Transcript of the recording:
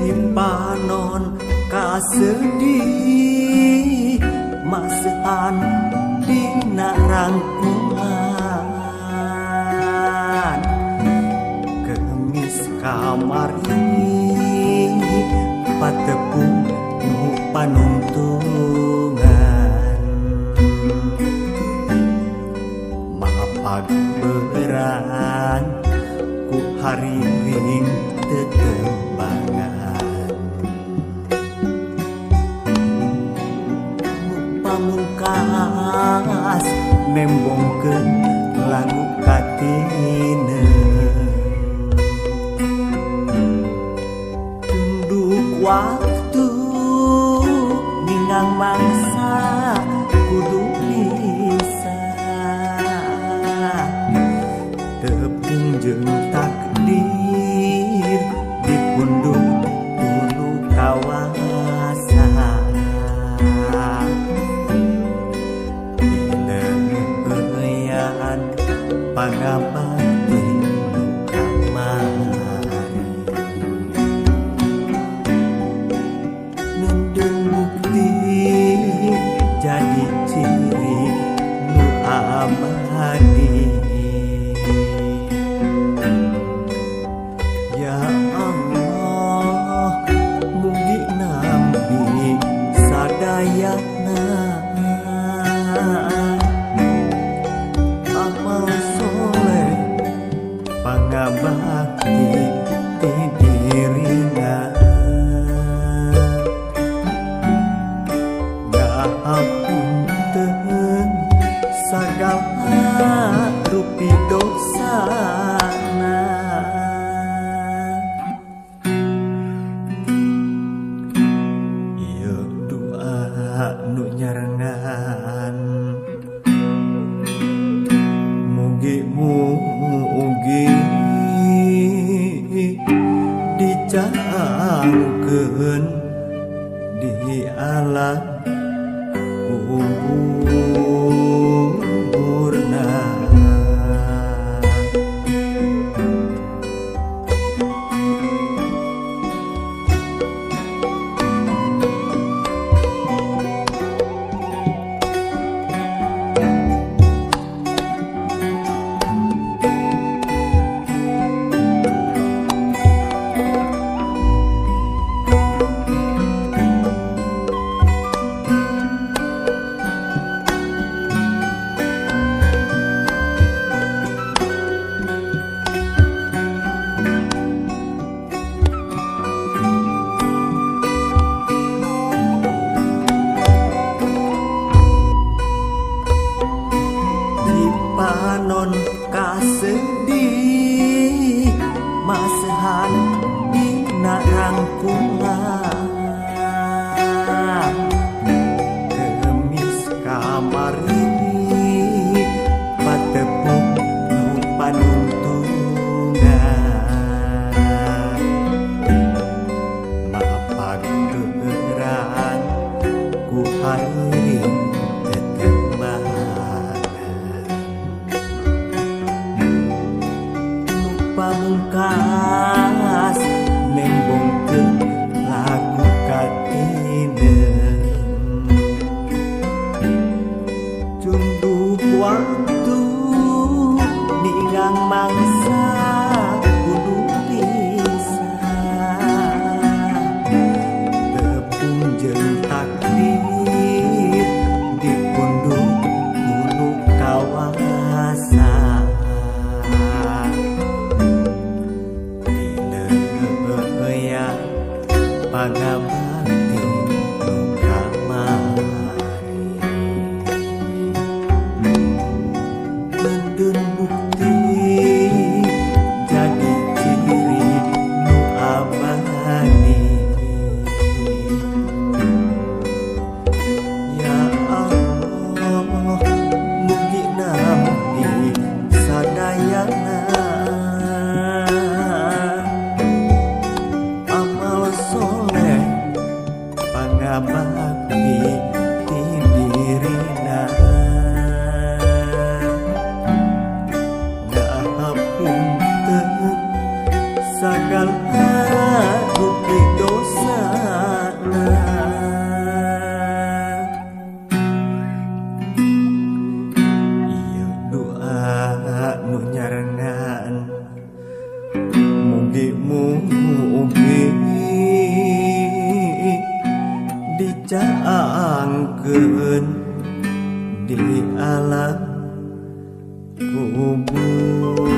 Di panon kasedih masehan dina rangkulan kemis kamari patepung nu panungtungan mapag beran ku hariring tetembangan pamungkas nembongkeun lagu katine tunduk waktu ninggang mangsa kudu bisa tepung jeung takdir dipundung tunu kawasa dileueyan pangabakti nu kamari nendeng bukti jadi ciri nu abadi. Ya Allah mugi nampi sadayana amal soleh pangabakti ti dirina ngahapunten sagala rupi dosana. Ieu doa nu nyarengan mugi-mugi dicangkeun di alam kuburna. Panon kasedih masehan dina rangkulan kemis kamari patepung nu panungtungan mapag beran ku hariring tetembangan pamungkas nembongkeun lagu katine cunduk waktu ninggang mangsa kudu bisa tepung jeung takdir dipundung kunu kawasa pangabakti nu kamari nendun bukti jadi ciri nu abadi. Ya Allah mugi nampi sadayana soleh pangabakti ti dirina ngahapunten sagala rupi dosa. langgeng di alam kubur.